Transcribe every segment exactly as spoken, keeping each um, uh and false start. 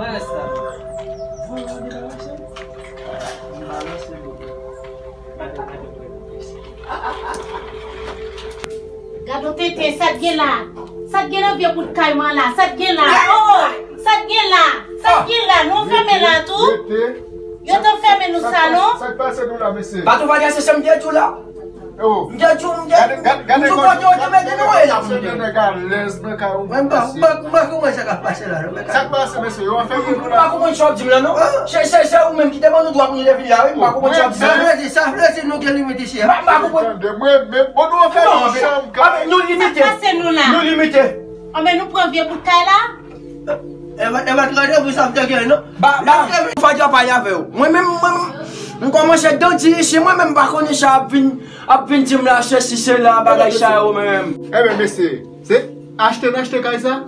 Rès la. Voye w debalanse. M balanse, bebe. Gade, gade, gade, gade. Gade yon tenten, sa t gen la? Sa t gen nan vye bout kay mwen la? Sa t gen la? Oh, sa t gen la? Sa t gen la? Nou anfèmen la tou? Yo t anfèmen nou salon? Sa k pase nou la, mesye? Patwon Fatra, se chanm m te di w la. M te di w, m te di w, m di w kote yo te mete nou, e la pou m te. Nèg alèz nan kay ou. Mwen, m pa, m pa, m pa konprann sa k ap pase la, non, men. Sa k pase, mesye? Yo anfèmen nou la. M pa konprann sa w ap di m la, non. Se, se, se ou menm ki te ban nou dwa pou nou te vin la, wi. M pa konprann sa w ap di m la. Sa vle di, sa vle di nou gen limit isi a. M pa, m pa konprann. Tande, mwen, men, bon, nou anfèmen yon chanm kay. Non, men, nou limite. Sa k pase nou la? Nou limite. Anben, nou pran vye bout kay la? E pa, e pa t randevou sa m te gen, non. Ba, ba, m fè dja pale avè w. Mwen menm, mwen menm, m kòmanse grandi isi, mwen menm m pa konnen sa ap vin, ap vin di m la, sesi, sela, bagay sa yo, mwen menm. Enben, mesye, se achte n achte kay sa?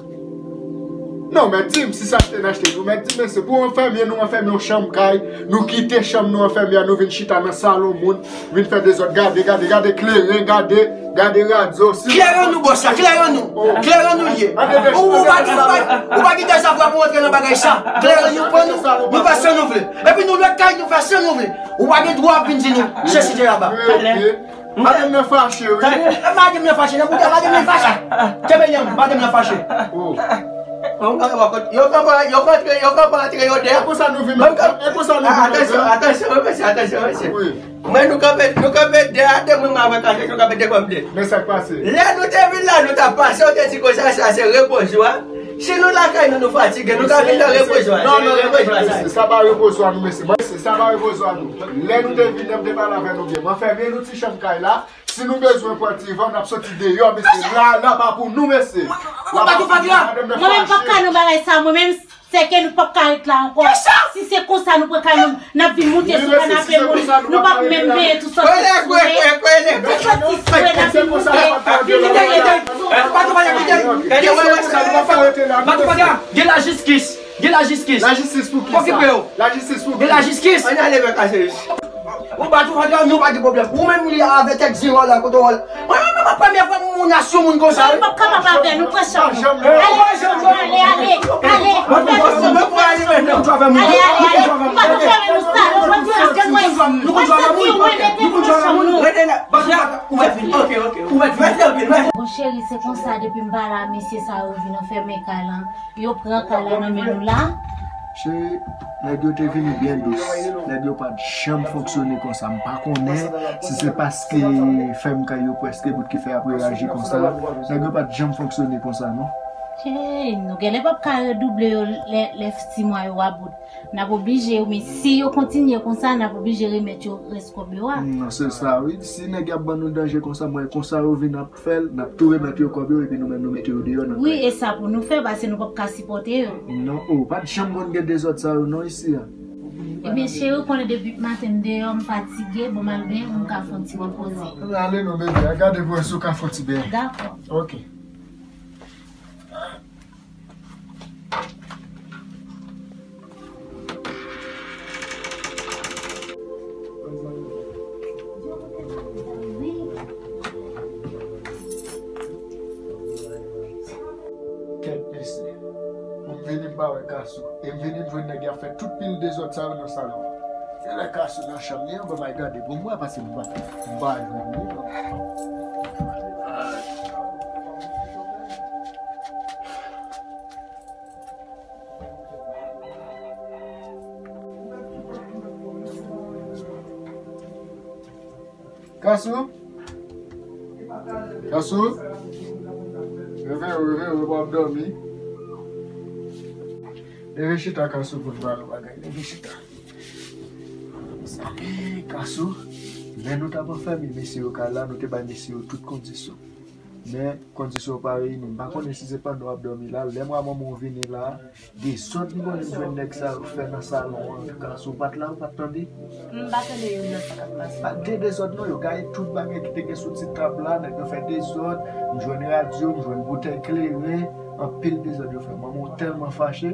Non, men di m si se achte n achte, non, men di m, mesye, pou anfèmen, nou anfèmen yon chanm kay, nou kite chanm nou anfèmen an, nou vin chita nan salon moun, vin fè dezòd, gade, gade, gade kleren, gade, gade radyo. Si kleren nou, bòs la, kleren nou. Oh. Kleren nou l ye. Ou, ou pa gen, ou pa, ou pa gen dezavwa pou antre nan bagay sa. Kleren nou pran nou, nou fè sa nou vle. Epi nou lòt kay, nou fè sa nou vle. Ou pa gen dwa vin di nou, se site laba. Madanm nan fache, wi. Madanm nan fache, nan koute madanm nan fache. Kenbe lyanm, madanm nan fache. Oh. Yo kanpe, yo kanpe, yo kanpe antre yo deyò. E konsa nou vin, e konsa nou vin. Atansyon, atansyon, mesye, atansyon, mesye. Wi. Mwen, nou kanpe, nou kanpe de a de, mwen, mwen avè kache, nou kanpe de kòm de. Men sa k pase? Lè nou te vin la, nou t ap pase, yo te di konsa, sa se repozwa. Si nou lakay nou, nou fatige, nou ka vin nan repozwa. Non, non, non, non, mesye, sa pa repozwa nou, mesye. Mwen, se, sa pa repozwa nou. Lè nou te vin, lè m te pale avè nou byen. Mwen fèmen nou ti chanm kay la. Si nou bezwen pran ti van, n ap soti deyò, mesye. La, la pa pou nou, mesye. Ou pa tou fatra. Mwen menm p ap ka nan bagay sa, mwen menm. Sèke nou p ap ka ret la ankò. Si se konsa nou pran kay nou, n ap vin moute sou kanape moun. Nou p ap menm veye tou sòti sou mwen. Tou sòti sou mwen, n ap vin moute. Vin moute sou mwen. Gen lajistis. Gen lajistis. Lajistis pou kisa? Okipe yo. Lajistis pou kisa? Gen lajistis. Ann ale men kase. Ou pa tou fatra, nou pa gen pwoblèm. Ou menm li avè tèt zero la, kote w la. Mwen menm, mwen, premye fwa m menas yon moun konsa, wi. Mwen p ap kapab avè nou, pran chanm. Ale, ale, ale, ale. Nou konn jwe avè moun. Nou konn jwe avè moun. Nou konn jwe avè moun. Nou konn jwe avè moun. Mèsi anpil, mèsi. Bon, cheri, se konsa, depi m pa la, mesye sa yo vin anfèmen kay lan. Yo pran kay la nan men nou la. Cheri, nèg yo te vini byen dous. Nèg yo pa t janm fonksyone konsa. M pa konnen si se paske fèm kay yo prèske bout ki fè y ap reyaji konsa. Nèg yo pa t janm fonksyone konsa, non. Hey, nou genlè p ap ka redouble yo lè, lè ti mwa yo a bout. N ap oblije, men si yo kontinye konsa, n ap oblije remèt yo rès kòb yo a. Non, se sa, wi. Si nèg y ap ban nou danje konsa, mwen, konsa yo vin ap fè l, n ap tou remèt yo kòb yo, epi nou menm nou mete yo deyò nan kay. Wi, e sa pou nou fè, paske nou p ap ka sipòte yo. Non, o, pa t janm konn gen dezòd sa yo non isi a. Ebyen, cheri, ou konnen depi maten m deyò, m fatige, bon, m al benyen pou m ka fè yon ti repoze. Ale non, bebe, al gade pou wè si w ka fè yon ti benyen. Dakò. Ok. Kèt mesye. Pou m vini m pa wè Kasou. E m vini m jwenn nèg y ap fè tout pil dezòd sa yo nan salon. Genlè Kasou nan chanm li an, ban m al gade pou m wè, paske m pa, m pa jwenn li non. Kasou? Kasou? Reveye w, reveye w, w ap dòmi. Leve chita, Kasou, pou n pale yon bagay. Leve chita. Mezanmi, Kasou, lè nou t ap anfèmen mesye yo kay la, nou te bay mesye yo tout kondisyon. Men, kondisyon yo pa reyini. M pa konnen si se pandan w ap dòmi la. Lè m wè manman w vini la, dezòd m konnen m jwenn nèg sa yo fè nan salon an. Antouka, si w pa t la, ou pa t tande. M pa tande youn nan sa k ap pase. Pa t gen dezòd non, yo gaye tout bagay ki te gen sou ti tab la, nèg yo fè dezòd, m jwenn radyo, m jwenn boutèy kleren, anpil dezòd yo fè. Manman w tèlman fache,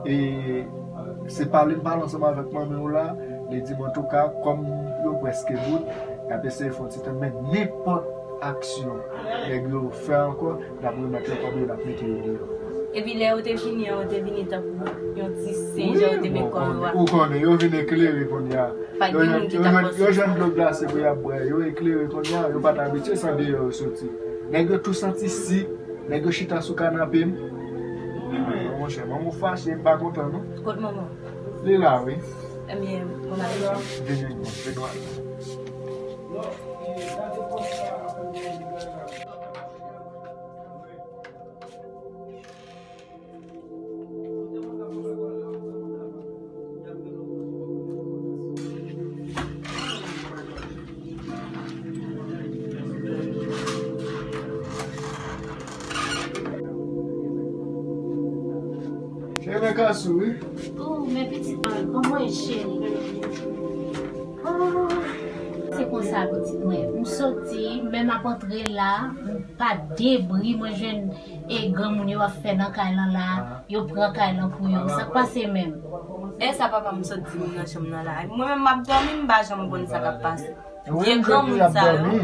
e se pale m pale ansanm avèk manman w la, li di m antouka, kòm yo prèske bout, y ap eseye fè yon ti tan, men nenpòt aksyon nèg yo fè ankò, n ap remèt yo kòb yo, n ap mete yo deyò. Epi lè yo te vini an, yo te vini tankou yon ti sen, jan yo te met kò yo a. Ou konnen, yo vin eklere kounye a. Pa t gen moun ki t ap pran soufrans. Yo jwenn dlo glase pou y ap bwè, yo eklere kounye a, yo pa t abitye sa deyò yo soti. Nèg yo tou santi sik, nèg yo chita sou kanape m. Monchè, manman w fache, m pa kontan non. Kot manman w? Li la, wi. Ebyen, manman w la. Vini, vini, vini. Cheve Kasou, wi. Oh, men pitit mwen, kòman w ye, cheri? Oh, se konsa, pitit mwen. M soti, men m ap antre la, m pa de bri, mwen jwenn e granmoun yo ap fè nan kay lan la, yo pran kay lan pou yo. Sa k pase menm? E sa papa m sot di m nan chanm nan la. Mwen menm m ap dòmi, m pa janm konn sa k ap pase. Vye granmoun sa yo.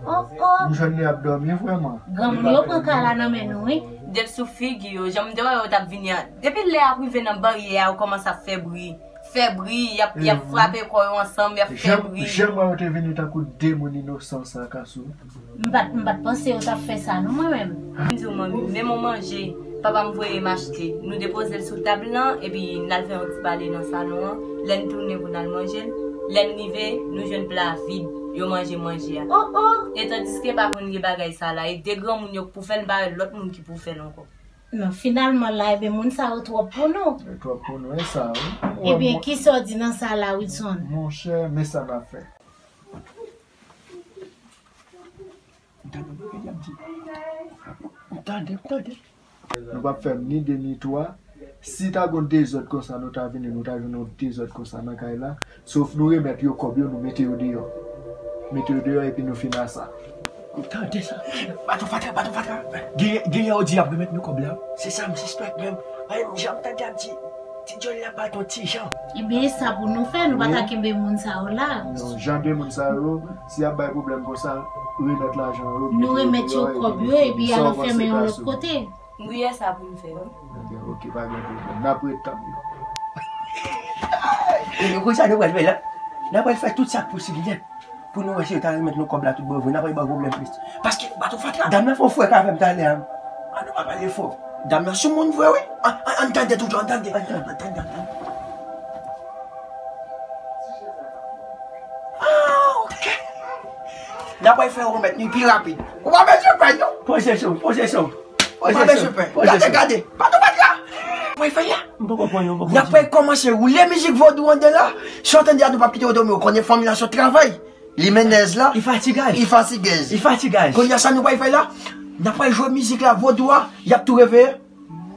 Oh, oh. M jwenn li ap dòmi vrèman. Granmoun yo pran kay la nan men nou, wi. Depi sou figi yo, jan m te wè yo t ap vini an. Depi lè y ap rive nan baryè a, yo kòmanse ap fè bri. Fè bri, y ap, y ap frape kò yo ansanm, y ap fè bri. Jan m wè yo te vini tankou de moun inosan sa, Kasou. M pa t, m pa t panse yo t ap fè sa non, mwen menm. M di w, manmi, menm yon manje, papa m voye m achte. Nou depoze l sou tab lan, epi n al fè yon ti pale nan salon an. Lè n tounen pou n al manje l, lè n rive, nou jwenn pla vid. Yo manje manje a. Oh, oh! E tandiske pa konn gen bagay sa la, e de granmoun yo k pou fè l, m pa wè lòt moun ki pou fè l ankò. Non, finalman la, ebyen, moun sa yo twòp pou nou. Yo twòp pou nou, e sa, wi. Ebyen, kisa w di nan sa la, Wilson? Monchè, men sa n ap fè. M tande, m tande, m tande. Nou p ap fè ni de ni twa. Si ta gon dezòd konsa, nou ta vini, nou ta jwenn yon dezòd konsa nan kay la. Sof nou remèt yo kòb yo, nou mete yo deyò. Mete yo deyò epi nou fin a sa. Ou tande sa? Baton fatra, baton fatra. Genyen, genyen yo di y ap remèt nou kòb la. Se sa m sispèk menm. Paske m janm tande y ap di, ti djòl la bat yon ti jan. Ebyen, e sa pou nou fè, nou pa ka kenbe moun sa yo la. Non, jan de moun sa yo, si y ap bay pwoblèm konsa, remèt lajan yo, nou remèt yo kòb yo, epi al anfèmen yo lòt kote. M wi, e sa pou m fè, wi. Ebyen, oke, pa gen pwoblèm. N ap ret tann yo. E nou konn sa nou pral fè la? N ap pral fè tout sa k posib nèt pou nou wè si yo ta remèt nou kòb la tout bon vre. N ap pral ba w pwoblèm plis. Paske, baton fatra. Dam nan fè yon frèk avè m talè a. An nou pa pale fò. Dam nan sou moun vre, wi. An, an, ann tande toujou, ann tande. Ann tande, ann tande, ann tande. Ah, oke. N ap pral fè yo remèt nou pi rapid. Ou pa bezwen pè, non. Poze sou, poze sou. Ou pa bezwen pè. Gade, gade. Baton fatra. Mwen fè ya. M poko pran yo, m poko. N ap pral kòmanse woule mizik vodou anndan la. Si w tande a, nou p ap kite w dòmi. Ou konnen fanmi la sot travay. Li mennèz la. Li fatigaj. Li fatigèz. Li fatigaj. Kounye a sa nou pral fè la? N ap pral jwe mizik la, vodou a, y ap tou reveye.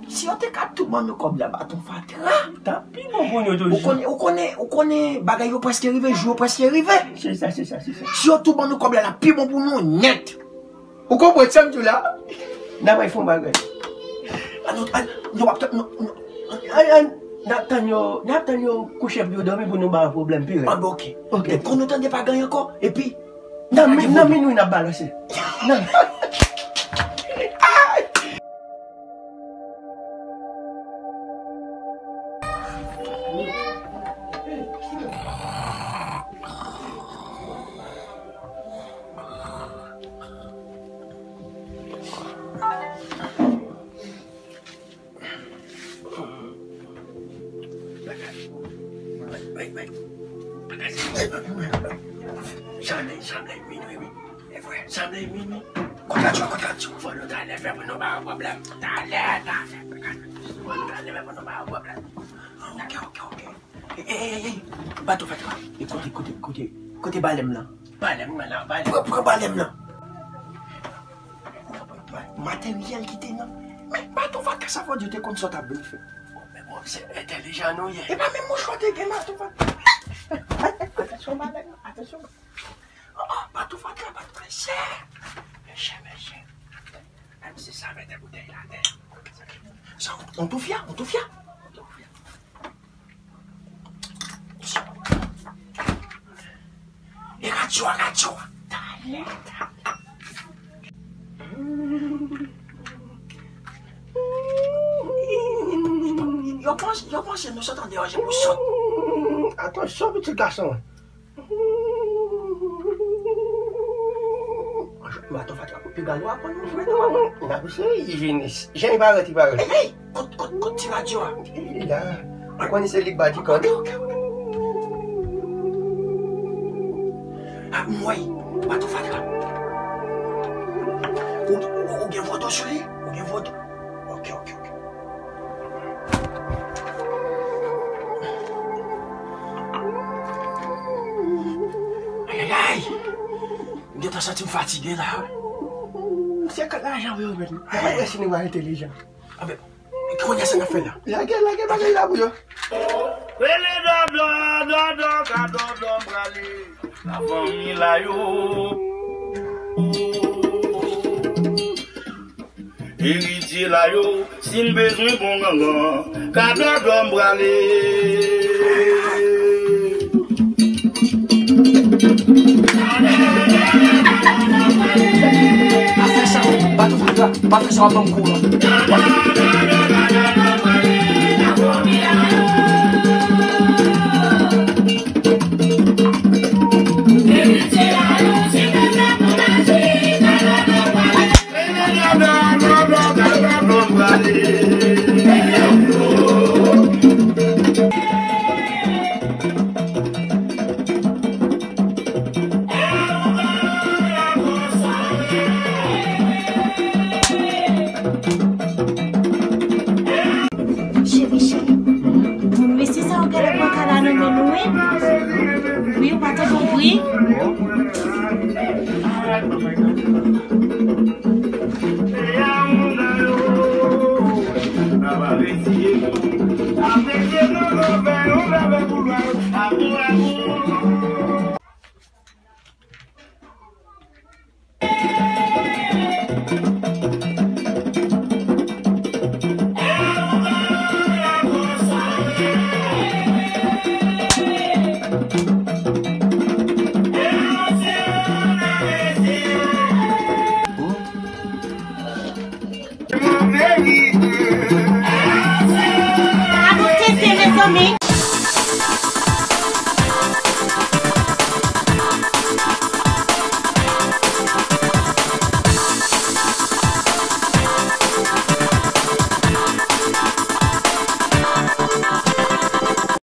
Si yo te ka tou ban nou kòb la, baton fatra. T ap pi bon pou nou toujou. Ou konnen, ou konnen, ou konnen bagay yo prèske rive, jou yo prèske rive. Se sa, se sa, se sa. Si yo tou ban nou kòb la, l ap pi bon pou nou nèt. Ou konprann sa m di w la? N ap al fè yon bagay. An nou, an nou ap tann, nou, nou, an, an, n ap tann yo, n ap tann yo kouche pou yo dòmi pou nou ba yo pwoblèm pi rèd. An, bon, oke. Oke. Depi kon nou tande pa gen ankò, epi, nan mi-, nan minwi n ap balanse. Nan Janlè, janlè, minwi, wi. E vre, janlè, minwi. Kontradyo, kontradyo. Fò nou ta leve pou nou ba yo pwoblèm. Talè, talè. Fò nou ta leve pou nou ba yo pwoblèm. Oke, oke, oke. Ey, ey, ey, ey. Baton fatra. E kote, kote, kote, kote balè m lan? Balè m lan, balè m. Pran, pran balè m lan. Materyèl ki te nan men baton fatra sa, fò di w te konn sa w t ap vin fè. Oh, men bon, se entèlijan nou ye. E pa menm mouchwa te gen, baton fatra. Atansyon, balè m lan, atansyon. Oh, oh, baton fatra, baton fatra, mesye. Mesye, mesye. Menm si sa mete boutèy la atè. Sa, on toufya, on toufya. On toufya. E radyo a, radyo a. Talè, talè. Panse, yo panse nou sot an deyò, se pou sot. Atansyon, pitit gason. Baton fatra pou piga nou aprann nou jwe nou. N ap eseye, Jenis. Jan li parèt, li parèt. Hey, hey! Kot, kot, kot ti radyo a? Li la. Ou konnen se li k ba di kòd. Ok, ok, ok. Ah, m wè, baton fatra. Ou, ou, ou gen vodou sou li? Ou gen vodou? Ok, ok, ok. Ayayay! M gentan santi m fatige la. Se kat lajan pou yo jwenn. Gade si nou pa entelijan. Anben, kounye a sa n ap fè la? Lage, lage bagay la pou yo. Rele dòdò, dòdò, ka dòdò m prale. Lafanmi la yo. Eritye la yo, si n bezwen bon gangan, ka dòdò m prale. Pa fè sa, pa tou fè sa, pa fè sa, w ap ban m kou la. Cheri, cheri. Bon, mesye sa yo genlè pran kay la nan men nou, wi. Wi, ou pa t konpri.